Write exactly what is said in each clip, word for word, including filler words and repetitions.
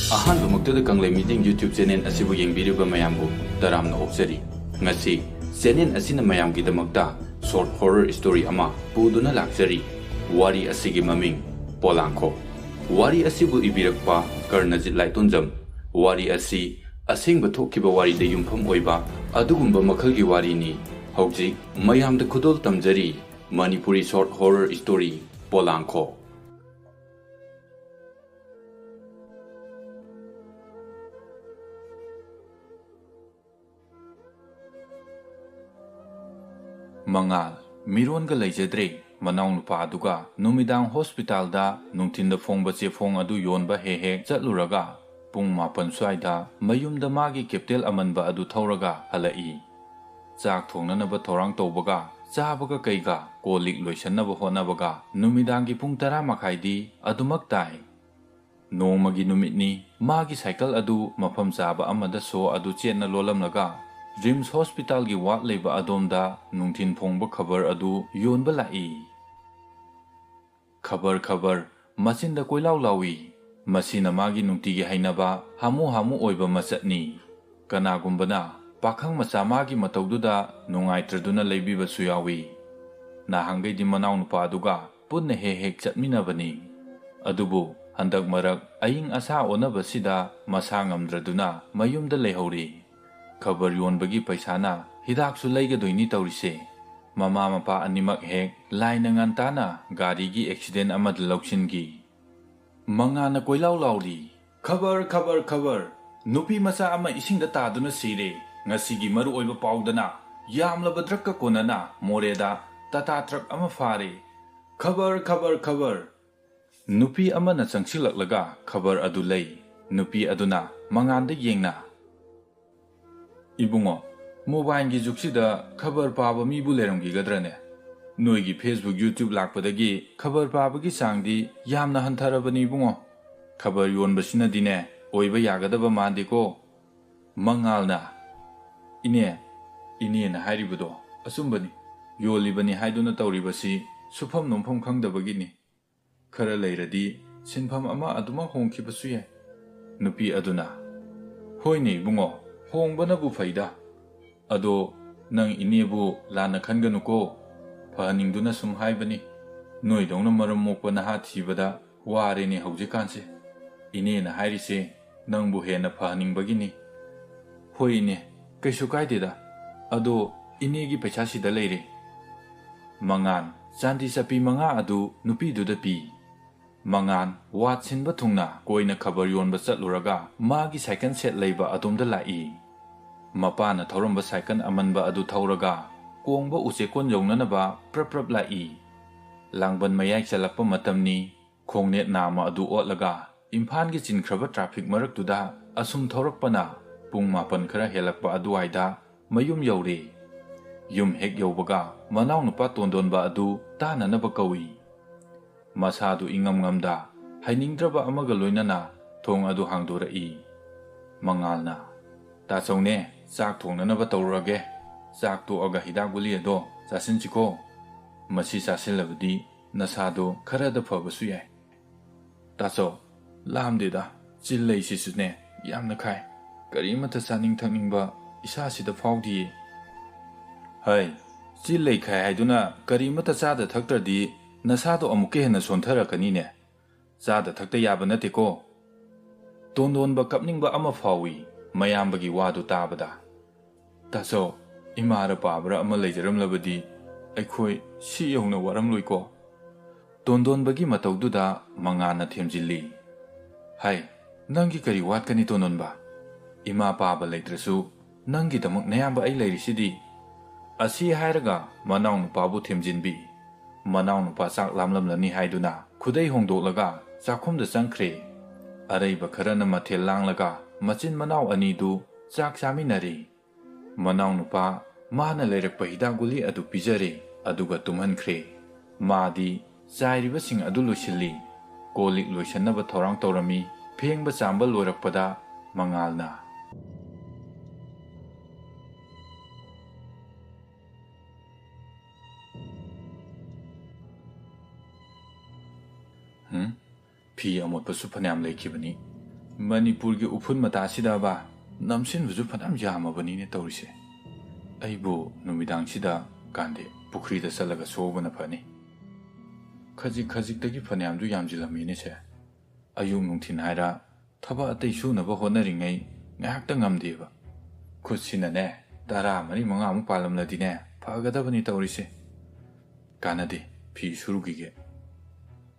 ꯑꯍꯥꯟꯕꯃꯛꯇꯗ ꯀꯪꯂꯩ meeting YouTube channel ꯑꯁꯤꯕꯨ ꯌꯦꯡꯕꯤꯔꯤꯕ ꯃꯌꯥꯝꯕꯨ ꯇꯔꯥꯝꯅ ꯑꯣꯛꯆꯔꯤ꯫ ꯉꯁꯤ channel ꯑꯁꯤꯅ ꯃꯌꯥꯝꯒꯤꯗꯃꯛꯇ short horror story ꯑꯃ ꯄꯨꯗꯨꯅ ꯂꯥꯛꯆꯔꯤ꯫ ꯋꯥꯔꯤ ꯑꯁꯤꯒꯤ ꯃꯃꯤꯡ ꯄꯣꯂꯥꯡꯈꯣꯛ꯫ ꯋꯥꯔꯤ ꯑꯁꯤꯕꯨ ꯏꯕꯤꯔꯛꯄ ꯀꯔꯅꯖꯤꯠ ꯂꯥꯏꯇꯣꯟꯖꯝ꯫ ꯋꯥꯔꯤ ꯑꯁꯤ ꯑꯁꯦꯡꯕ ꯊꯣꯛꯈꯤꯕ ꯋꯥꯔꯤꯗ ꯌꯨꯝꯐꯝ ꯑꯣꯏꯕ ꯑꯗꯨꯒꯨꯝꯕ ꯃꯈꯜꯒꯤ ꯋꯥꯔꯤꯅꯤ꯫ ꯍꯧꯖꯤꯛ ꯃꯌꯥꯝꯗ ꯈꯨꯗꯣꯜ ꯇꯝꯖꯔꯤ꯫ Manipuri short horror story ꯄꯣꯂꯥꯡꯈꯣꯛ꯫ ꯃꯉꯥꯜ ꯃꯤꯔꯣꯟꯒ ꯂꯩꯖꯗ꯭ꯔꯦ꯫ ꯃꯅꯥꯎꯅꯨꯄꯥ ꯑꯗꯨꯒ ꯅꯨꯃꯤꯗꯥꯡ ꯍꯣꯁꯄꯤꯇꯥꯜꯗ ꯅꯨꯡꯊꯤꯟꯗ ꯐꯣꯡꯕ ꯆꯦꯐꯣꯡ ꯑꯗꯨ ꯌꯣꯟꯕ ꯍꯦꯛ ꯍꯦꯛ ꯆꯠꯂꯨꯔꯒ ꯄꯨꯡ ꯃꯥꯄꯟ ꯁ꯭ꯋꯥꯏꯗ ꯃꯌꯨꯝꯗ ꯃꯥꯒꯤ ꯀꯦꯞꯇꯦꯜ ꯑꯃꯟꯕ ꯑꯗꯨ ꯊꯧꯔꯒ ꯍꯜꯂꯛꯏ꯫ ꯆꯥꯛ ꯊꯣꯡꯅꯅꯕ ꯊꯧꯔꯥꯡ ꯇꯧꯕꯒ ꯆꯥꯕꯒ ꯀꯩꯒ ꯀꯣꯜ ꯂꯤꯛ ꯂꯣꯏꯁꯟꯅꯕ ꯍꯣꯠꯅꯕꯒ ꯅꯨꯃꯤꯗꯥꯡꯒꯤ ꯄꯨꯡ ꯇꯔꯥ ꯃꯈꯥꯏꯗꯤ ꯑꯗꯨꯃꯛ ꯇꯥꯏ꯫ ꯅꯣꯡꯃꯒꯤ ꯅꯨꯃꯤꯠꯅꯤ꯫ ꯃꯥꯒꯤ ꯁꯥꯏꯀꯜ ꯑꯗꯨ ꯃꯐꯝ ꯆꯥꯕ ꯑꯃꯗ ꯁꯣ ꯑꯗꯨ ꯆꯦꯠꯅ ꯂꯣꯜꯂꯝꯂꯒ ꯔꯤꯝꯁ ꯍꯣꯁꯄꯤꯇꯥꯜꯒꯤ ꯋꯥꯔꯗ ꯂꯩꯕ ꯑꯗꯣꯝꯗ ꯅꯨꯡꯊꯤꯟ ꯐꯣꯡꯕ ꯈꯕꯔ ꯑꯗꯨ ꯌꯣꯟꯕ ꯂꯥꯛꯏ꯫ ꯈꯕꯔ, ꯈꯕꯔ, ꯃꯆꯤꯟꯗ ꯀꯣꯏꯂꯥꯎ ꯂꯥꯎꯏ꯫ ꯃꯁꯤꯅ ꯃꯥꯒꯤ ꯅꯨꯡꯇꯤꯒꯤ ꯍꯩꯅꯕ ꯍꯥꯃꯨ ꯍꯥꯃꯨ ꯑꯣꯏꯕ ꯃꯆꯠꯅꯤ꯫ ꯀꯅꯥꯒꯨꯝꯕꯅ ꯄꯥꯈꯪ ꯃꯆꯥ ꯃꯥꯒꯤ ꯃꯇꯧꯗꯨꯗ ꯅꯨꯡꯉꯥꯏꯇ꯭ꯔꯗꯨꯅ ꯂꯩꯕꯤꯕꯁꯨ ꯌꯥꯎꯏ꯫ ꯅꯍꯥꯟꯈꯩꯗꯤ ꯃꯅꯥꯎꯅꯨꯄꯥ ꯑꯗꯨꯒ ꯄꯨꯟꯅ ꯍꯦꯛ ꯍꯦꯛ ꯆꯠꯃꯤꯟꯅꯕꯅꯤ꯫ ꯑꯗꯨꯕꯨ ꯍꯟꯗꯛ ꯃꯔꯛ ꯑꯏꯪ ꯑꯁꯥ ꯑꯣꯟꯅꯕꯁꯤꯗ ꯃꯁꯥ ꯉꯝꯗ꯭ꯔꯗꯨꯅ ꯃꯌꯨꯝꯗ ꯂꯩꯍꯧꯔꯤ꯫ ꯈꯕꯔ ꯌꯣꯟꯕꯒꯤ ꯄꯩꯁꯥꯅ ꯍꯤꯗꯥꯛꯁꯨ ꯂꯩꯒꯗꯣꯏꯅꯤ ꯇꯧꯔꯤꯁꯦ꯫ ꯃꯃꯥ ꯃꯄꯥ ꯑꯅꯤꯃꯛ ꯍꯦꯛ ꯂꯥꯏꯅ ꯉꯟꯇꯥꯅ ꯒꯥꯔꯤꯒꯤ ꯑꯦꯛꯁꯤꯗꯦꯟ ꯑꯃꯗ ꯂꯧꯁꯤꯟꯈꯤ꯫ ꯃꯉꯥꯅ ꯀꯣꯏꯂꯥꯎ ꯂꯥꯎꯔꯤ, "ꯈꯕꯔ, ꯈꯕꯔ, ꯈꯕꯔ! ꯅꯨꯄꯤ ꯃꯆꯥ ꯑꯃ ꯏꯁꯤꯡꯗ ꯇꯥꯗꯨꯅ ꯁꯤꯔꯦ꯫ ꯉꯁꯤꯒꯤ ꯃꯔꯨꯑꯣꯏꯕ ꯄꯥꯎꯗꯅ ꯌꯥꯝꯂꯕ ꯗ꯭ꯔꯛꯀ ꯀꯣꯟꯅꯅ ꯃꯣꯔꯦꯗ ꯇꯥꯇꯥ ꯇ꯭ꯔꯛ ꯑꯃ ꯐꯥꯔꯦ꯫ ꯈꯕꯔ, ꯈꯕꯔ, ꯈꯕꯔ!" ꯅꯨꯄꯤ ꯑꯃꯅ ꯆꯪꯁꯤꯜꯂꯛꯂꯒ ꯈꯕꯔ ꯑꯗꯨ ꯂꯩ꯫ ꯅꯨꯄꯤ ꯑꯗꯨꯅ ꯃꯉꯥꯟꯗ ꯌꯦꯡꯅ, "ꯏꯕꯨꯡꯉꯣ, ꯃꯣꯕꯥꯏꯜꯒꯤ ꯖꯨꯒꯁꯤꯗ ꯈꯕꯔ ꯄꯥꯕ ꯃꯤꯕꯨ ꯂꯩꯔꯝꯈꯤꯒꯗ꯭ꯔꯅꯦ? ꯅꯣꯏꯒꯤ Facebook, YouTube ꯂꯥꯛꯄꯗꯒꯤ ꯈꯕꯔ ꯄꯥꯕꯒꯤ ꯆꯥꯡꯗꯤ ꯌꯥꯝꯅ ꯍꯟꯊꯔꯕꯅꯤ ꯏꯕꯨꯡꯉꯣ꯫ ꯈꯕꯔ ꯌꯣꯟꯕꯁꯤꯅꯗꯤꯅꯦ ꯑꯣꯏꯕ ꯌꯥꯒꯗꯕ ꯃꯥꯟꯗꯦꯀꯣ꯫" ꯃꯉꯥꯜꯅ, "ꯏꯅꯦ, ꯏꯅꯦꯅ ꯍꯥꯏꯔꯤꯕꯗꯣ ꯑꯆꯨꯝꯕꯅꯤ꯫ ꯌꯣꯜꯂꯤꯕꯅꯤ ꯍꯥꯏꯗꯨꯅ ꯇꯧꯔꯤꯕꯁꯤ ꯁꯨꯐꯝ ꯅꯣꯝꯐꯝ ꯈꯪꯗꯕꯒꯤꯅꯤ꯫ ꯈꯔ ꯂꯩꯔꯗꯤ ꯁꯤꯟꯐꯝ ꯑꯃ ꯑꯗꯨꯃꯛ ꯍꯣꯡꯈꯤꯕꯁꯨ ꯌꯥꯏ꯫" ꯅꯨꯄꯤ ꯑꯗꯨꯅ, "ꯍꯣꯏꯅꯦ ꯏꯕꯨꯡꯉꯣ, ꯍꯣꯡꯕꯅꯕꯨ ꯐꯩꯗ꯫ ꯑꯗꯣ ꯅꯪ ꯏꯅꯦꯕꯨ ꯂꯥꯟꯅ ꯈꯟꯒꯅꯨꯀꯣ꯫ ꯐꯍꯟꯅꯤꯡꯗꯨꯅ ꯁꯨꯝ ꯍꯥꯏꯕꯅꯤ꯫ ꯅꯣꯏꯗꯧꯅ ꯃꯔꯝ ꯃꯣꯛꯄ ꯅꯍꯥ ꯊꯤꯕꯗ ꯋꯥꯔꯦꯅꯦ ꯍꯧꯖꯤꯛꯀꯥꯟꯁꯦ꯫ ꯏꯅꯦꯅ ꯍꯥꯏꯔꯤꯁꯦ ꯅꯪꯕꯨ ꯍꯦꯟꯅ ꯐꯍꯟꯅꯤꯡꯕꯒꯤꯅꯤ꯫" "ꯍꯣꯏ ꯏꯅꯦ, ꯀꯩꯁꯨ ꯀꯥꯏꯗꯦꯗ꯫ ꯑꯗꯣ ꯏꯅꯦꯒꯤ ꯄꯩꯁꯥ ꯁꯤꯗ ꯂꯩꯔꯦ꯫" ꯃꯉꯥꯟ ꯆꯥꯟꯗꯤ ꯆꯠꯄꯤ ꯃꯉꯥ ꯑꯗꯨ ꯅꯨꯄꯤꯗꯨꯗ ꯄꯤ꯫ ꯃꯉꯥꯟ ꯋꯥꯠ ꯁꯤꯟꯕ ꯊꯨꯡꯅ ꯀꯣꯏꯅ ꯈꯕꯔ ꯌꯣꯟꯕ ꯆꯠꯂꯨꯔꯒ ꯃꯥꯒꯤ ꯁꯥꯏꯀꯜ ꯁꯦꯠ ꯂꯩꯕ ꯑꯗꯣꯝꯗ ꯂꯥꯛꯏ꯫ ꯃꯄꯥꯅ ꯊꯧꯔꯝꯕ ꯁꯥꯏꯀꯜ ꯑꯃꯟꯕ ꯑꯗꯨ ꯊꯧꯔꯒ ꯀꯣꯡꯕ ꯎꯆꯦꯛꯀꯣꯟ ꯌꯧꯅꯅꯕ ꯄ꯭ꯔꯞ ꯄ꯭ꯔꯞ ꯂꯥꯛꯏ꯫ ꯂꯥꯡꯕꯟ ꯃꯌꯥꯏ ꯆꯜꯂꯛꯄ ꯃꯇꯝꯅꯤ꯫ ꯈꯣꯡꯅꯦꯠ ꯅꯥꯝꯃ ꯑꯗꯨ ꯑꯣꯠꯂꯒ ꯏꯝꯐꯥꯜꯒꯤ ꯆꯤꯟꯈ꯭ꯔꯕ ꯇ꯭ꯔꯥꯐꯤꯛ ꯃꯔꯛꯇꯨꯗ ꯑꯁꯨꯝ ꯊꯧꯔꯛꯄꯅ ꯄꯨꯡ ꯃꯥꯄꯟ ꯈꯔ ꯍꯦꯜꯂꯛꯄ ꯑꯗꯨꯋꯥꯏꯗ ꯃꯌꯨꯝ ꯌꯧꯔꯦ꯫ ꯌꯨꯝ ꯍꯦꯛ ꯌꯧꯕꯒ ꯃꯅꯥꯎꯅꯨꯄꯥ ꯇꯣꯟꯗꯣꯟꯕ ꯑꯗꯨ ꯇꯥꯅꯅꯕ ꯀꯧꯏ꯫ ꯃꯁꯥꯗꯨ ꯏꯉꯝ ꯉꯝꯗ ꯍꯩꯅꯤꯡꯗ꯭ꯔꯕ ꯑꯃꯒ ꯂꯣꯏꯅꯅ ꯊꯣꯡ ꯑꯗꯨ ꯍꯥꯡꯗꯣꯔꯛꯏ꯫ ꯃꯉꯥꯜꯅ, "ꯇꯥꯆꯧꯅꯦ, ꯆꯥꯛ ꯊꯣꯡꯅꯅꯕ ꯇꯧꯔꯨꯔꯒꯦ꯫ ꯆꯥꯛ ꯇꯣꯛꯑꯒ ꯍꯤꯗꯥꯛ ꯒꯨꯂꯤ ꯑꯗꯣ ꯆꯥꯁꯤꯟꯁꯤꯀꯣ꯫ ꯃꯁꯤ ꯆꯥꯁꯤꯜꯂꯕꯗꯤ ꯅꯁꯥꯗꯣ ꯈꯔꯗ ꯐꯕꯁꯨ ꯌꯥꯏ꯫" "ꯇꯥꯆꯧ, ꯂꯥꯝꯗꯦꯗ꯫ ꯆꯤꯜ ꯂꯩꯁꯤꯁꯨꯅꯦ ꯌꯥꯝꯅ ꯈꯥꯏ꯫ ꯀꯔꯤꯃꯠꯇ ꯆꯥꯅꯤꯡ ꯊꯛꯅꯤꯡꯕ ꯏꯁꯥꯁꯤꯗ ꯐꯥꯎꯗꯤꯌꯦ꯫" "ꯍꯩ, ꯆꯤꯜ ꯂꯩ ꯈꯥꯏ ꯍꯥꯏꯗꯨꯅ ꯀꯔꯤꯃꯠꯇ ꯆꯥꯗ ꯊꯛꯇ꯭ꯔꯗꯤ ꯅꯁꯥꯗꯣ ꯑꯃꯨꯛꯀ ꯍꯦꯟꯅ ꯁꯣꯟꯊꯔꯛꯀꯅꯤꯅꯦ꯫ ꯆꯥꯗ ꯊꯛꯇ ꯌꯥꯕ ꯅꯠꯇꯦꯀꯣ꯫" ꯇꯣꯟꯗꯣꯟꯕ ꯀꯞꯅꯤꯡꯕ ꯑꯃ ꯐꯥꯎꯏ ꯃꯌꯥꯝꯕꯒꯤ ꯋꯥꯗꯨ ꯇꯥꯕꯗ꯫ "ꯇꯥꯆꯧ, ꯏꯃꯥꯔ ꯄꯥꯕ꯭ꯔꯥ ꯑꯃ ꯂꯩꯖꯔꯝꯂꯕꯗꯤ ꯑꯩꯈꯣꯏ ꯁꯤ ꯌꯧꯅ ꯋꯥꯔꯝꯂꯣꯏꯀꯣ꯫" ꯇꯣꯟꯗꯣꯟꯕꯒꯤ ꯃꯇꯧꯗꯨꯗ ꯃꯉꯥꯟꯅ ꯊꯦꯝꯖꯤꯜꯂꯤ꯫ "ꯍꯥꯏ, ꯅꯪꯒꯤ ꯀꯔꯤ ꯋꯥꯠꯀꯅꯤ ꯇꯣꯟꯗꯣꯟꯕ? ꯏꯃꯥ ꯄꯥꯕ ꯂꯩꯇ꯭ꯔꯁꯨ ꯅꯪꯒꯤꯗꯃꯛ ꯅꯌꯥꯝꯕ ꯑꯩ ꯂꯩꯔꯤꯁꯤꯗꯤ꯫" ꯑꯁꯤ ꯍꯥꯏꯔꯒ ꯃꯅꯥꯎꯅꯨꯄꯥꯕꯨ ꯊꯦꯝꯖꯤꯟꯕꯤ꯫ ꯃꯅꯥꯎꯅꯨꯄꯥ ꯆꯥꯛ ꯂꯥꯝꯂꯝꯂꯅꯤ ꯍꯥꯏꯗꯨꯅ ꯈꯨꯗꯩ ꯍꯣꯡꯗꯣꯛꯂꯒ ꯆꯥꯛꯈꯨꯝꯗ ꯆꯪꯈ꯭ꯔꯦ꯫ ꯑꯔꯩꯕ ꯈꯔꯅ ꯃꯊꯦꯜ ꯂꯥꯡꯂꯒ ꯃꯆꯤꯟ ꯃꯅꯥꯎ ꯑꯅꯤꯗꯨ ꯆꯥꯛ ꯆꯥꯃꯤꯟꯅꯔꯦ꯫ ꯃꯅꯥꯎꯅꯨꯄꯥ ꯃꯥꯅ ꯂꯩꯔꯛꯄ ꯍꯤꯗꯥꯛ ꯒꯨꯂꯤ ꯑꯗꯨ ꯄꯤꯖꯔꯦ, ꯑꯗꯨꯒ ꯇꯨꯝꯍꯟꯈ꯭ꯔꯦ꯫ ꯃꯥꯗꯤ ꯆꯥꯏꯔꯤꯕꯁꯤꯡ ꯑꯗꯨ ꯂꯣꯏꯁꯤꯜꯂꯤ꯫ ꯀꯣꯜ ꯂꯤꯛ ꯂꯣꯏꯁꯟꯅꯕ ꯊꯧꯔꯥꯡ ꯇꯧꯔꯝꯃꯤ꯫ ꯐꯦꯡꯕ ꯆꯥꯝꯕ ꯂꯣꯏꯔꯛꯄꯗ ꯃꯉꯥꯜꯅ, "ꯍꯨꯝ? ꯐꯤ ꯑꯃꯣꯠꯄꯁꯨ ꯐꯅꯌꯥꯝ ꯂꯩꯈꯤꯕꯅꯤ꯫ ꯃꯅꯤꯄꯨꯔꯒꯤ ꯎꯐꯨꯜ ꯃꯇꯥꯁꯤꯗꯕ ꯅꯝꯁꯤꯟꯕꯁꯨ ꯐꯅꯌꯥꯝ ꯌꯥꯝꯃꯕꯅꯤꯅꯦ ꯇꯧꯔꯤꯁꯦ꯫ ꯑꯩꯕꯨ ꯅꯨꯃꯤꯗꯥꯡꯁꯤꯗ ꯀꯥꯟꯗꯦ ꯄꯨꯈ꯭ꯔꯤꯗ ꯆꯠꯂꯒ ꯁꯨꯍꯧꯕꯅ ꯐꯅꯤ꯫ ꯈꯖꯤꯛ ꯈꯖꯤꯛꯇꯒꯤ ꯐꯅꯌꯥꯝꯁꯨ ꯌꯥꯝꯁꯤꯜꯂꯝꯃꯤꯅꯦꯁꯦ꯫ ꯑꯌꯨꯛ ꯅꯨꯡꯊꯤꯜ ꯍꯥꯏꯔ ꯊꯕꯛ ꯑꯇꯩ ꯁꯨꯅꯕ ꯍꯣꯠꯅꯔꯤꯉꯩ ꯉꯥꯏꯍꯥꯛꯇ ꯉꯝꯗꯦꯕ꯫ ꯈꯨꯠꯁꯤꯅꯅꯦ ꯇꯔꯥ ꯃꯔꯤ ꯃꯉꯥꯃꯨꯛ ꯄꯥꯜꯂꯝꯂꯗꯤꯅꯦ ꯐꯒꯗꯕꯅꯤ ꯇꯧꯔꯤꯁꯦ꯫ ꯀꯥꯟꯅꯗꯦ, ꯐꯤ ꯁꯨꯔꯨꯈꯤꯒꯦ꯫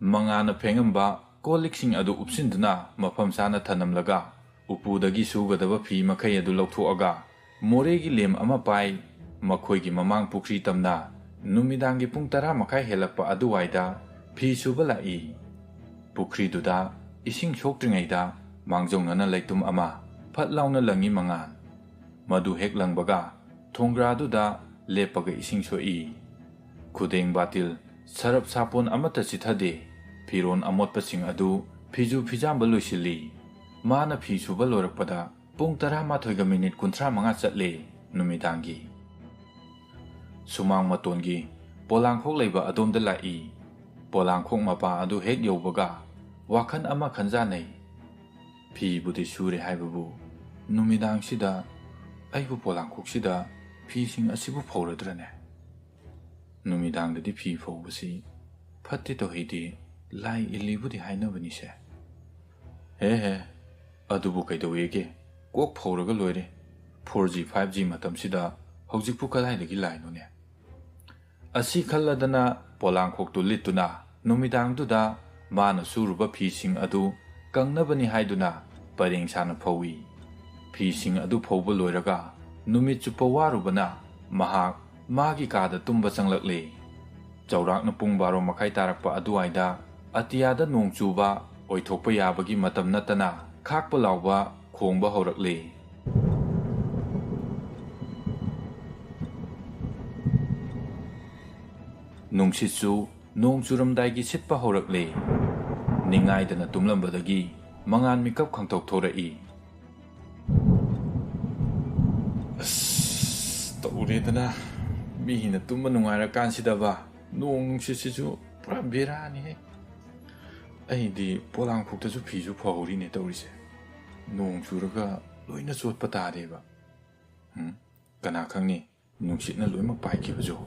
ꯃꯉꯥꯅ ꯐꯦꯡꯉꯝꯕ ꯀꯣꯜ ꯂꯤꯛꯁꯤꯡ ꯑꯗꯨ ꯎꯞꯁꯤꯟꯗꯨꯅ ꯃꯐꯝ ꯆꯥꯅ ꯊꯅꯝꯂꯒ ꯎꯄꯨꯗꯒꯤ ꯁꯨꯒꯗꯕ ꯐꯤ ꯃꯈꯩ ꯑꯗꯨ ꯂꯧꯊꯣꯛꯑꯒ ꯃꯣꯔꯦꯒꯤ ꯂꯦꯝ ꯑꯃ ꯄꯥꯏ꯫ ꯃꯈꯣꯏꯒꯤ ꯃꯃꯥꯡ ꯄꯨꯈ꯭ꯔꯤ ꯇꯝꯅ ꯅꯨꯃꯤꯗꯥꯡꯒꯤ ꯄꯨꯡ ꯇꯔꯥ ꯃꯈꯥꯏ ꯍꯦꯜꯂꯛꯄ ꯑꯗꯨꯋꯥꯏꯗ ꯐꯤ ꯁꯨꯕ ꯂꯥꯛꯏ꯫ ꯄꯨꯈ꯭ꯔꯤꯗꯨꯗ ꯏꯁꯤꯡ ꯁꯣꯛꯇ꯭ꯔꯤꯉꯩꯗ ꯃꯥꯡꯖꯧꯅꯅ ꯂꯩꯇꯨꯝ ꯑꯃ ꯐꯠ ꯂꯥꯎꯅ ꯂꯪꯉꯤ ꯃꯉꯥꯜ꯫ ꯃꯗꯨ ꯍꯦꯛ ꯂꯪꯕꯒ ꯊꯣꯡꯒ꯭ꯔꯥꯗꯨꯗ ꯂꯦꯞꯄꯒ ꯏꯁꯤꯡ ꯁꯣꯛꯏ꯫ ꯈꯨꯗꯦꯡ ꯕꯥꯇꯤꯜ, ꯁꯔꯞ ꯁꯥꯄꯣꯟ ꯑꯃꯠꯇ ꯆꯤꯊꯗꯦ꯫ ꯐꯤꯔꯣꯟ ꯑꯃꯣꯠꯄꯁꯤꯡ ꯑꯗꯨ ꯐꯤꯖꯨ ꯐꯤꯖꯥꯝꯕ ꯂꯣꯏꯁꯤꯜꯂꯤ꯫ ꯃꯥꯅ ꯐꯤ ꯁꯨꯕ ꯂꯣꯏꯔꯛꯄꯗ ꯄꯨꯡ ꯇꯔꯥꯃꯥꯊꯣꯏꯒ ꯃꯤꯅꯤꯠ ꯀꯨꯟꯊ꯭ꯔꯥ ꯃꯉꯥ ꯆꯠꯂꯦ ꯅꯨꯃꯤꯗꯥꯡꯒꯤ꯫ ꯁꯨꯃꯥꯡ ꯃꯇꯣꯟꯒꯤ ꯄꯣꯂꯥꯡꯈꯣꯛ ꯂꯩꯕ ꯑꯗꯣꯝꯗ ꯂꯥꯛꯏ꯫ ꯄꯣꯂꯥꯡꯈꯣꯛ ꯃꯄꯥ ꯑꯗꯨ ꯍꯦꯛ ꯌꯧꯕꯒ ꯋꯥꯈꯜ ꯑꯃ ꯈꯟꯖꯥꯟꯅꯩ꯫ ꯐꯤꯕꯨꯗꯤ ꯁꯨꯔꯦ ꯍꯥꯏꯕꯕꯨ ꯅꯨꯃꯤꯗꯥꯡꯁꯤꯗ ꯑꯩꯕꯨ ꯄꯣꯂꯥꯡꯈꯣꯛꯁꯤꯗ ꯐꯤꯁꯤꯡ ꯑꯁꯤꯕꯨ ꯐꯧꯔꯗ꯭ꯔꯅꯦ? ꯅꯨꯃꯤꯗꯥꯡꯗꯗꯤ ꯐꯤ ꯐꯧꯕꯁꯤ ꯐꯠꯇꯦ ꯇꯧꯍꯩꯗꯦ, ꯂꯥꯏ ꯏꯜꯂꯤꯕꯨꯗꯤ ꯍꯥꯏꯅꯕꯅꯤꯁꯦ꯫ ꯍꯦ ꯍꯦ, ꯑꯗꯨꯕꯨ ꯀꯩꯗꯧꯋꯦꯒꯦ? ꯀꯣꯛ ꯐꯧꯔꯒ ꯂꯣꯏꯔꯦ꯫ Four G, five G ꯃꯇꯝꯁꯤꯗ ꯍꯧꯖꯤꯛꯄꯨ ꯀꯗꯥꯏꯗꯒꯤ ꯂꯥꯏꯅꯣꯅꯦ? ꯑꯁꯤ ꯈꯜꯂꯗꯅ ꯄꯣꯂꯥꯡꯈꯣꯛꯇꯨ ꯂꯤꯠꯇꯨꯅ ꯅꯨꯃꯤꯗꯥꯡꯗꯨꯗ ꯃꯥꯅ ꯁꯨꯔꯨꯕ ꯐꯤꯁꯤꯡ ꯑꯗꯨ ꯀꯪꯅꯕꯅꯤ ꯍꯥꯏꯗꯨꯅ ꯄꯔꯦꯡ ꯁꯥꯅ ꯐꯧꯏ꯫ ꯐꯤꯁꯤꯡ ꯑꯗꯨ ꯐꯧꯕ ꯂꯣꯏꯔꯒ ꯅꯨꯃꯤꯠ ꯆꯨꯞꯄ ꯋꯥꯔꯨꯕꯅ ꯃꯍꯥꯛ ꯃꯥꯒꯤ ꯀꯥꯗ ꯇꯨꯝꯕ ꯆꯪꯂꯛꯂꯦ꯫ ꯆꯥꯎꯔꯥꯛꯅ ꯄꯨꯡ ꯕꯥꯔꯣ ꯃꯈꯥꯏ ꯇꯥꯔꯛꯄ ꯑꯗꯨꯋꯥꯏꯗ ꯑꯇꯤꯌꯥꯗ ꯅꯣꯡ ꯆꯨꯕ ꯑꯣꯏꯊꯣꯛꯄ ꯌꯥꯕꯒꯤ ꯃꯇꯝ ꯅꯠꯇꯅ ꯈꯥꯛꯄ ꯂꯥꯎꯕ ꯈꯣꯡꯕ ꯍꯧꯔꯛꯂꯦ꯫ ꯅꯨꯡꯁꯤꯠꯁꯨ ꯅꯣꯡ ꯆꯨꯔꯝꯗꯥꯏꯒꯤ ꯁꯤꯠꯄ ꯍꯧꯔꯛꯂꯦ꯫ ꯅꯤꯡꯉꯥꯏꯗꯅ ꯇꯨꯝꯂꯝꯕꯗꯒꯤ ꯃꯉꯥꯟ ꯃꯤꯀꯞ ꯈꯪꯊꯣꯛ ꯊꯣꯔꯛꯏ꯫ ꯑꯁ, ꯇꯧꯔꯦꯗꯅ, ꯃꯤꯅ ꯇꯨꯝꯕ ꯅꯨꯡꯉꯥꯏꯔꯀꯥꯟꯁꯤꯗꯕ ꯅꯣꯡ ꯅꯨꯡꯁꯤꯠꯁꯤꯁꯨ ꯄꯨꯔꯥ ꯕꯦꯔꯥꯅꯤꯍꯦ꯫ ꯑꯩꯗꯤ ꯄꯣꯂꯥꯡꯈꯣꯛꯇꯁꯨ ꯐꯤꯁꯨ ꯐꯧꯍꯧꯔꯤꯅꯦ ꯇꯧꯔꯤꯁꯦ꯫ ꯅꯣꯡ ꯆꯨꯔꯒ ꯂꯣꯏꯅ ꯆꯣꯠꯄ ꯇꯥꯔꯦꯕ꯫ ꯎꯝ, ꯀꯅꯥ ꯈꯪꯅꯤ, ꯅꯨꯡꯁꯤꯠꯅ ꯂꯣꯏꯅꯃꯛ ꯄꯥꯏꯈꯤꯕꯁꯨ꯫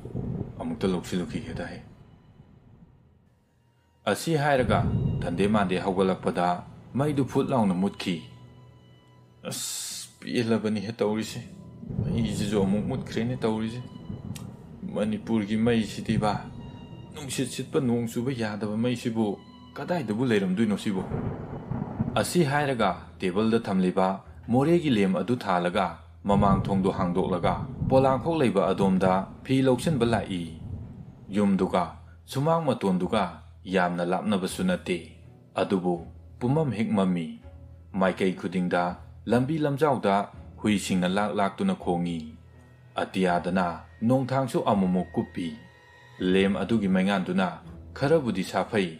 ꯑꯃꯨꯛꯇ ꯂꯧꯁꯤꯜꯂꯨꯈꯤꯒꯦꯗ ꯑꯩ꯫ ꯑꯁꯤ ꯍꯥꯏꯔꯒ ꯊꯟꯗꯦ ꯃꯥꯟꯗꯦ ꯍꯧꯒꯠꯂꯛꯄꯗ ꯃꯩꯗꯨ ꯐꯨꯠ ꯂꯥꯎꯅ ꯃꯨꯠꯈꯤ꯫ ꯑꯁ, ꯄꯦꯜꯂꯕꯅꯤꯍꯦ ꯇꯧꯔꯤꯁꯦ꯫ ꯃꯩꯁꯤꯁꯨ ꯑꯃꯨꯛ ꯃꯨꯠꯈ꯭ꯔꯦꯅꯦ ꯇꯧꯔꯤꯁꯦ꯫ ꯃꯅꯤꯄꯨꯔꯒꯤ ꯃꯩꯁꯤꯗꯤꯕ, ꯅꯨꯡꯁꯤꯠ ꯁꯤꯠꯄ ꯅꯣꯡ ꯆꯨꯕ ꯌꯥꯗꯕ ꯃꯩꯁꯤꯕꯨ ꯀꯗꯥꯏꯗꯕꯨ ꯂꯩꯔꯝꯗꯣꯏꯅꯣ ꯁꯤꯕꯨ? ꯑꯁꯤ ꯍꯥꯏꯔꯒ ꯇꯦꯕꯜꯗ ꯊꯝꯂꯤꯕ ꯃꯣꯔꯦꯒꯤ ꯂꯦꯝ ꯑꯗꯨ ꯊꯥꯜꯂꯒ ꯃꯃꯥꯡ ꯊꯣꯡꯗꯨ ꯍꯥꯡꯗꯣꯛꯂꯒ ꯄꯣꯂꯥꯡꯈꯣꯛ ꯂꯩꯕ ꯑꯗꯣꯝꯗ ꯐꯤ ꯂꯧꯁꯤꯟꯕ ꯂꯥꯛꯏ꯫ ꯌꯨꯝꯗꯨꯒ ꯁꯨꯃꯥꯡ ꯃꯇꯣꯟꯗꯨꯒ ꯌꯥꯝꯅ ꯂꯥꯞꯅꯕꯁꯨ ꯅꯠꯇꯦ꯫ ꯑꯗꯨꯕꯨ ꯄꯨꯝꯃꯝ ꯍꯦꯛ ꯃꯝꯃꯤ꯫ ꯃꯥꯏꯀꯩ ꯈꯨꯗꯤꯡꯗ ꯂꯝꯕꯤ ꯂꯝꯖꯥꯎꯗ ꯍꯨꯏꯁꯤꯡꯅ ꯂꯥꯛ ꯂꯥꯛꯇꯨꯅ ꯈꯣꯡꯏ꯫ ꯑꯇꯤꯌꯥꯗꯅ ꯅꯣꯡꯊꯥꯡꯁꯨ ꯑꯃꯨꯛꯃꯨꯛ ꯀꯨꯞꯄꯤ꯫ ꯂꯦꯝ ꯑꯗꯨꯒꯤ ꯃꯩꯉꯥꯟꯗꯨꯅ ꯈꯔꯕꯨꯗꯤ ꯁꯥꯐꯩ꯫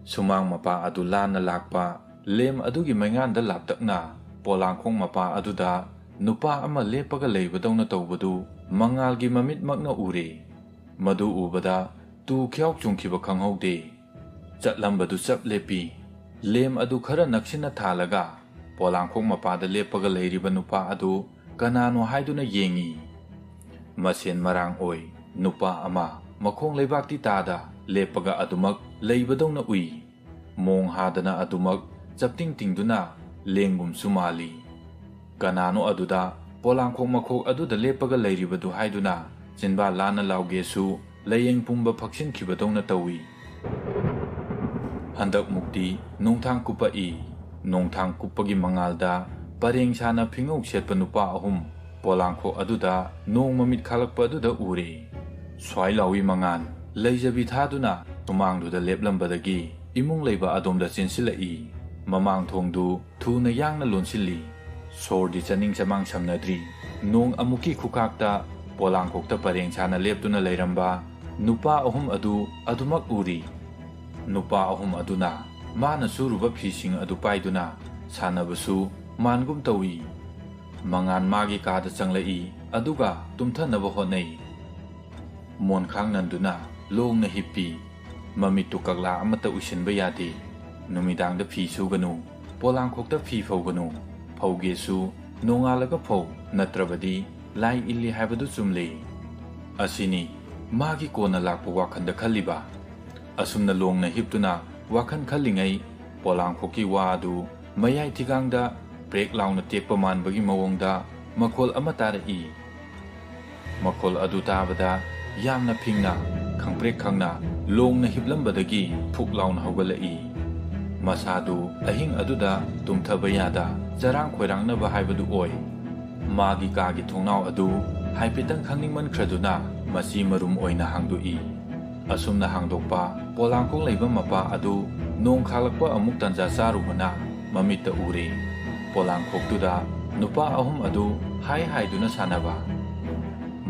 ꯁꯨꯃꯥꯡ ꯃꯄꯥ ꯑꯗꯨ ꯂꯥꯟꯅ ꯂꯥꯛꯄ ꯂꯦꯝ ꯑꯗꯨꯒꯤ ꯃꯩꯉꯥꯟꯗ ꯂꯥꯞꯇꯛꯅ ꯄꯣꯂꯥꯡꯈꯣꯡ ꯃꯄꯥ ꯑꯗꯨꯗ ꯅꯨꯄꯥ ꯑꯃ ꯂꯦꯞꯄꯒ ꯂꯩꯕꯗꯧꯅ ꯇꯧꯕꯗꯨ ꯃꯉꯥꯜꯒꯤ ꯃꯃꯤꯠꯃꯛꯅ ꯎꯔꯦ꯫ ꯃꯗꯨ ꯎꯕꯗ ꯇꯨ ꯈ꯭ꯌꯥꯎ ꯆꯨꯡꯈꯤꯕ ꯈꯪꯍꯧꯗꯦ꯫ ꯆꯠꯂꯝꯕꯗꯨ ꯆꯞ ꯂꯦꯞꯄꯤ꯫ ꯂꯦꯝ ꯑꯗꯨ ꯈꯔ ꯅꯛꯁꯤꯟꯅ ꯊꯥꯜꯂꯒ ꯄꯣꯂꯥꯡꯈꯣꯛ ꯃꯄꯥꯗ ꯂꯦꯞꯄꯒ ꯂꯩꯔꯤꯕ ꯅꯨꯄꯥ ꯑꯗꯨ ꯀꯅꯥꯅꯣ ꯍꯥꯏꯗꯨꯅ ꯌꯦꯡꯉꯤ꯫ ꯃꯁꯦꯟ ꯃꯔꯥꯡ ꯑꯣꯏ꯫ ꯅꯨꯄꯥ ꯑꯃ ꯃꯈꯣꯡ ꯂꯩꯕꯥꯛꯇꯤ ꯇꯥꯗ ꯂꯦꯞꯄꯒ ꯑꯗꯨꯃꯛ ꯂꯩꯕꯗꯧꯅ ꯎꯏ꯫ ꯃꯣꯡ ꯍꯥꯗꯅ ꯑꯗꯨꯃꯛ ꯆꯞꯇꯤꯡ ꯇꯤꯡꯗꯨꯅ ꯂꯦꯡꯒꯨꯝꯁꯨ ꯃꯥꯜꯂꯤ꯫ ꯀꯅꯥꯅꯣ ꯑꯗꯨꯗ ꯄꯣꯂꯥꯡꯈꯣꯛ ꯃꯈꯣꯛ ꯑꯗꯨꯗ ꯂꯦꯞꯄꯒ ꯂꯩꯔꯤꯕꯗꯨ ꯍꯥꯏꯗꯨꯅ ꯆꯤꯟꯕꯥ ꯂꯥꯟꯅ ꯂꯥꯎꯒꯦꯁꯨ ꯂꯥꯏꯌꯦꯡ ꯄꯨꯝꯕ ꯐꯛꯆꯤꯟꯈꯤꯕꯗꯧꯅ ꯇꯧꯏ꯫ ꯍꯟꯗꯛꯃꯨꯛꯇꯤ ꯅꯣꯡꯊꯥꯡ ꯀꯨꯞꯄꯛꯏ꯫ ꯅꯣꯡꯊꯥꯡ ꯀꯨꯞꯄꯒꯤ ꯃꯉꯥꯜꯗ ꯄꯔꯦꯡ ꯁꯥꯅ ꯐꯤꯉꯧ ꯁꯦꯠꯄ ꯅꯨꯄꯥ ꯑꯍꯨꯝ ꯄꯣꯂꯥꯡꯈꯣꯛ ꯑꯗꯨꯗ ꯅꯣꯡ ꯃꯃꯤꯠ ꯈꯥꯂꯛꯄ ꯑꯗꯨꯗ ꯎꯔꯦ꯫ ꯁ꯭ꯋꯥꯏ ꯂꯥꯎꯏ ꯃꯉꯥꯟ ꯂꯩꯖꯕꯤ ꯊꯥꯗꯨꯅ ꯁꯨꯃꯥꯡꯗꯨꯗ ꯂꯦꯞꯂꯝꯕꯗꯒꯤ ꯏꯃꯨꯡ ꯂꯩꯕ ꯑꯗꯣꯝꯗ ꯆꯦꯟꯁꯤꯜꯂꯛꯏ꯫ ꯃꯃꯥꯡ ꯊꯣꯡꯗꯨ ꯊꯨꯅ ꯌꯥꯡꯅ ꯂꯣꯟꯁꯤꯜꯂꯤ꯫ ꯁꯣꯔꯗꯤ ꯆꯥꯅꯤꯡ ꯆꯃꯥꯡ ꯁꯝꯅꯗ꯭ꯔꯤ꯫ ꯅꯣꯡ ꯑꯃꯨꯛꯀꯤ ꯈꯨꯈꯥꯛꯇ ꯄꯣꯂꯥꯡꯈꯣꯛꯇ ꯄꯔꯦꯡ ꯁꯥꯅ ꯂꯦꯞꯇꯨꯅ ꯂꯩꯔꯝꯕ ꯅꯨꯄꯥ ꯑꯍꯨꯝ ꯑꯗꯨ ꯑꯗꯨꯃꯛ ꯎꯔꯤ꯫ ꯅꯨꯄꯥ ꯑꯍꯨꯝ ꯑꯗꯨꯅ ꯃꯥꯅ ꯁꯨꯔꯨꯕ ꯐꯤꯁꯤꯡ ꯑꯗꯨ ꯄꯥꯏꯗꯨꯅ ꯁꯥꯟꯅꯕꯁꯨ ꯃꯥꯟꯒꯨꯝ ꯇꯧꯏ꯫ ꯃꯉꯥꯟ ꯃꯥꯒꯤ ꯀꯥꯗ ꯆꯪꯂꯛꯏ, ꯑꯗꯨꯒ ꯇꯨꯝꯊꯅꯕ ꯍꯣꯠꯅꯩ꯫ ꯃꯣꯟꯈꯥꯡ ꯅꯟꯗꯨꯅ ꯂꯣꯡꯅ ꯍꯤꯞꯄꯤ꯫ ꯃꯃꯤꯠꯇꯨ ꯀꯛꯂꯥ ꯑꯃꯠꯇ ꯎꯏꯁꯤꯟꯕ ꯌꯥꯗꯦ꯫ ꯅꯨꯃꯤꯗꯥꯡꯗ ꯐꯤ ꯁꯨꯒꯅꯨ꯫ "ꯄꯣꯂꯥꯡꯈꯣꯛꯇ ꯐꯤ ꯐꯧꯒꯅꯨ, ꯐꯧꯒꯦꯁꯨ ꯅꯣꯡꯉꯥꯜꯂꯒ ꯐꯧ, ꯅꯠꯇ꯭ꯔꯕꯗꯤ ꯂꯥꯏ ꯏꯜꯂꯤ ꯍꯥꯏꯕꯗꯨ ꯆꯨꯝꯂꯤ"꯫ ꯑꯁꯤꯅꯤ ꯃꯥꯒꯤ ꯀꯣꯟꯅ ꯂꯥꯛꯄ ꯋꯥꯈꯜꯗ ꯈꯜꯂꯤꯕ꯫ ꯑꯁꯨꯝꯅ ꯂꯣꯡꯅ ꯍꯤꯞꯇꯨꯅ ꯋꯥꯈꯜ ꯈꯜꯂꯤꯉꯩ, ꯄꯣꯂꯥꯡꯈꯣꯛꯀꯤ ꯋꯥ ꯑꯗꯨ ꯃꯌꯥꯏ ꯊꯤꯒꯥꯡꯗ ꯄ꯭ꯔꯦꯛ ꯂꯥꯎꯅ ꯇꯦꯛꯄ ꯃꯥꯟꯕꯒꯤ ꯃꯑꯣꯡꯗ ꯃꯈꯣꯜ ꯑꯃ ꯇꯥꯔꯛꯏ꯫ ꯃꯈꯣꯜ ꯑꯗꯨ ꯇꯥꯕꯗ ꯌꯥꯝꯅ ꯐꯤꯡꯅ, ꯈꯪꯄ꯭ꯔꯦꯛ ꯈꯪꯅ ꯂꯣꯡꯅ ꯍꯤꯞꯂꯝꯕꯗꯒꯤ ꯐꯨꯛ ꯂꯥꯎꯅ ꯍꯧꯒꯠꯂꯛꯏ꯫ ꯃꯁꯥꯗꯨ ꯑꯍꯤꯡ ꯑꯗꯨꯗ ꯇꯨꯝꯊꯕ ꯌꯥꯗ ꯆꯔꯥꯡ ꯈꯣꯏꯔꯥꯡꯅꯕ ꯍꯥꯏꯕꯗꯨ ꯑꯣꯏ꯫ ꯃꯥꯒꯤ ꯀꯥꯒꯤ ꯊꯣꯡꯅꯥꯎ ꯑꯗꯨ ꯍꯥꯏꯐꯦꯠꯇꯪ ꯈꯪꯅꯤꯡꯃꯟꯈ꯭ꯔꯗꯨꯅ ꯃꯆꯤ ꯃꯔꯨꯝ ꯑꯣꯏꯅ ꯍꯥꯡꯗꯣꯛꯏ꯫ ꯑꯁꯨꯝꯅ ꯍꯥꯡꯗꯣꯛꯄ ꯄꯣꯂꯥꯡꯈꯣꯛ ꯂꯩꯕ ꯃꯄꯥ ꯑꯗꯨ ꯅꯣꯡ ꯈꯥꯛꯂꯛꯄ ꯑꯃꯨꯛ ꯇꯟꯖꯥ ꯆꯥꯔꯨꯕꯅ ꯃꯃꯤꯠꯇ ꯎꯔꯦ꯫ ꯄꯣꯂꯥꯡꯈꯣꯛꯇꯨꯗ ꯅꯨꯄꯥ ꯑꯍꯨꯝ ꯑꯗꯨ ꯍꯥꯏ ꯍꯥꯏꯗꯨꯅ ꯁꯥꯟꯅꯕ꯫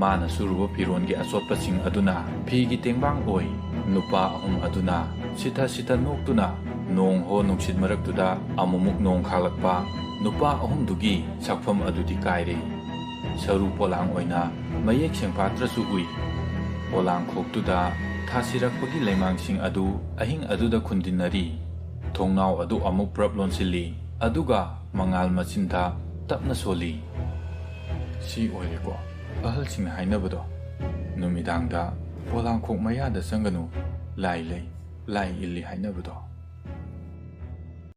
ꯃꯥꯅ ꯁꯨꯔꯨꯕ ꯐꯤꯔꯣꯟꯒꯤ ꯑꯆꯣꯠꯄꯁꯤꯡ ꯑꯗꯨꯅ ꯐꯤꯒꯤ ꯇꯦꯡꯕꯥꯡ ꯑꯣꯏ꯫ ꯅꯨꯄꯥ ꯑꯍꯨꯝ ꯑꯗꯨꯅ ꯁꯤꯊ ꯁꯤꯊ ꯅꯣꯛꯇꯨꯅ ꯅꯣꯡ ꯍꯣ ꯅꯨꯡꯁꯤꯠ ꯃꯔꯛꯇꯨꯗ ꯑꯃꯨꯛꯃꯨꯛ ꯅꯣꯡ ꯈꯥꯛꯂꯛꯄ ꯅꯨꯄꯥ ꯑꯍꯨꯝꯗꯨꯒꯤ ꯁꯛꯐꯝ ꯑꯗꯨꯗꯤ ꯀꯥꯏꯔꯦ꯫ ꯁꯔꯨ ꯄꯣꯂꯥꯡ ꯑꯣꯏꯅ ꯃꯌꯦꯛ ꯁꯦꯡꯐꯥꯠꯇ꯭ꯔꯁꯨ ꯎꯏ꯫ ꯄꯣꯂꯥꯡꯈꯣꯛꯇꯨꯗ ꯊꯥꯁꯤꯔꯛꯄꯒꯤ ꯂꯩꯃꯥꯡꯁꯤꯡ ꯑꯗꯨ ꯑꯍꯤꯡ ꯑꯗꯨꯗ ꯈꯨꯟꯗꯤꯟꯅꯔꯤ꯫ ꯊꯣꯡꯅꯥꯎ ꯑꯗꯨ ꯑꯃꯨꯛ ꯄ꯭ꯔꯞ ꯂꯣꯟꯁꯤꯜꯂꯤ, ꯑꯗꯨꯒ ꯃꯉꯥꯜ ꯃꯆꯤꯟꯗ ꯇꯞꯅ ꯁꯣꯜꯂꯤ꯫ "ꯁꯤ ꯑꯣꯏꯔꯦꯀꯣ ꯑꯍꯜꯁꯤꯡꯅ ꯍꯥꯏꯅꯕꯗꯣ, ꯅꯨꯃꯤꯗꯥꯡꯗ ꯄꯣꯂꯥꯡꯈꯣꯛ ꯃꯌꯥꯗ ꯆꯪꯒꯅꯨ, ꯂꯥꯏ ꯂꯩ, ꯂꯥꯏ ꯏꯜꯂꯤ ꯍꯥꯏꯅꯕꯗꯣ"꯫